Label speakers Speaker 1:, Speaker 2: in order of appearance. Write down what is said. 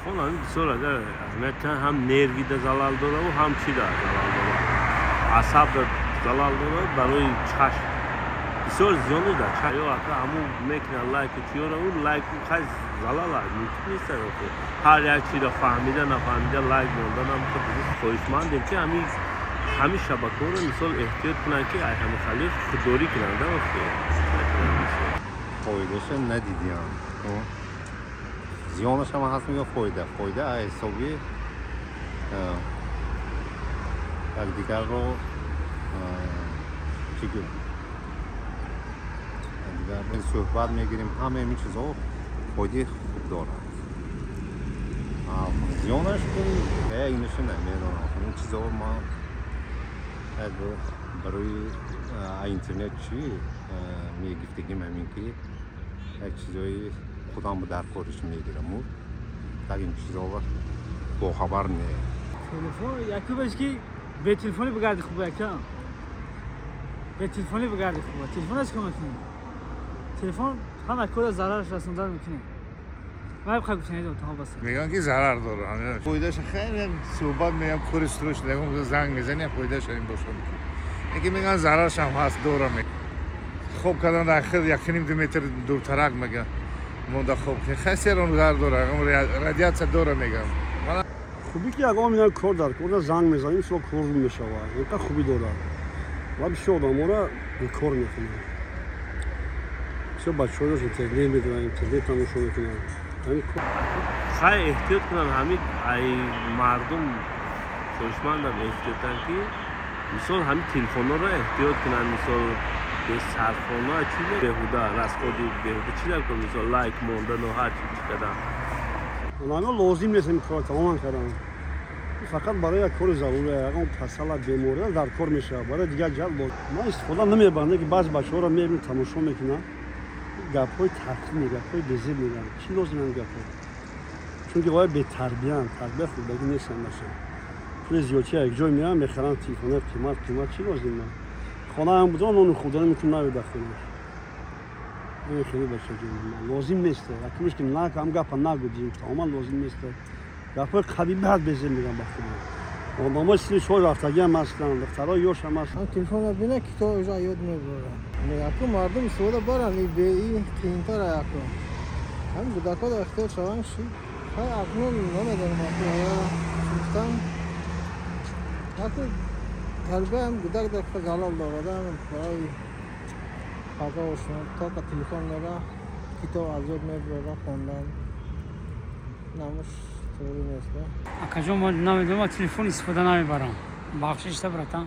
Speaker 1: Телефон ҳамин бисёр агар аҳамият ҳам нервида залал дораву, ҳам чида залал дора, асабда залал дора, барои чашм бисёр зиёну дар чашм. Ё ака ҳамун мекунад лайку чиёра, у лайку хай залал мумкин нест. Ҳар як чиро фаҳмида нафаҳмида лайк монданам. Хоҳишмандем, ки ҳамин шабакаҳоро мисол эҳтиёт кунанд, ки ай ҳами хали худдорӣ кунанд.
Speaker 2: Фоидаша надидиам, зиёнаш ҳам ҳаст. Мегӯям, фоида ҳисоби якдигарро чӣ гӯям, якдигар суҳбат мегирем, ҳамаи ин чизҳо фоидаи хуб дорад. Зиёнаш инаша намедонам. Ин чизҳо ман барои интернет чӣ мегифтагим, ҳамин ки як чизҳои худам дар кориш мегираму дар ин чизҳо бохабар не.
Speaker 3: Телефон якубаш ки бе телефони бигарди хуба, яка бе телефони бигарди хуба. Телефон аз кор мекунем, телефон ҳама кора зарараш расондан мекунем.
Speaker 4: Мегӯянд, ки зарар дорад. Фоидаша хеле суҳбат меям, кори строй шуда, занг мезанем, фоидаша ин бошад. Яке мегӯянд, зараршам ҳаст, дора. Хоб кардан дар хел якним ду метр дуртарак мегӯянд монда хоб, хай серон зарар дора, радиация дора мегӯям.
Speaker 5: Хубӣ ки ягон мина кор дар кор занг мезанем, мисол, кор мешавад, инқа хубӣ дорад. Ва бисёр одаморо бекор мекунад. Бисёр бачаҳоро интернет медоранд, интернет тамошо мекунанд.
Speaker 1: Хай, эҳтиёт кунанд ҳамин ай мардум. Хоҳишмандам эҳтиётан, ки мисол ҳамин телефонҳоро эҳтиёт кунанд. Мисол, бесарфона чи беҳуда расходи беҳуда чи дар кор, мисол, лайк мондану ҳар чи чи кардан.
Speaker 5: Онҳо лозим нест ин кор тамоман кардан. Фақат барои як кори зарурия, ягон касала, бемория дар кор мешавад, барои дигар ҷалб ман истифода намебарам. Ки баъзи бачаҳоро мебинем, тамошо мекунам, гапҳои таҳқир мегӯяд, гапҳои безеб мегӯянд. Чӣ лозим ин гапҳо? Чунки оя бетарбиянд, тарбия хурдагӣ нестанд. Баша пули зиёдчи як ҷой меоянд, мехаранд телефонои қимат қимат. Чӣ лозим? Хонаам будам, нону хӯрдана мекунам, наведа хона. Хеле, бачаҷон, лозим нест. Якумеш ки ҳам гапа нагӯ, тамоман лозим нест. Гапҳои қабиҳ баъд безеб мегӯям. Ба худо, одамои сини сол рафтагиам ҳастанд, духтарои ёшам ҳастанд.
Speaker 6: Телефонро бина, китоб уже ёд мебаранд. Яку мардум истифода баранд, беи қиинтара. Яку ҳамин кӯдакҳо дар ихтиёр шаванд ши. Хай, акнун намедонам, аку гуфтам, яку тарбияам кӯдак дар залал дорад. Барои фазо тока телефон дора, китоб аз ёд мебарад хондан, намуш туғри нест.
Speaker 3: Акаҷон, ман намедонам, телефон истифода намебарам, бахшишта, братан.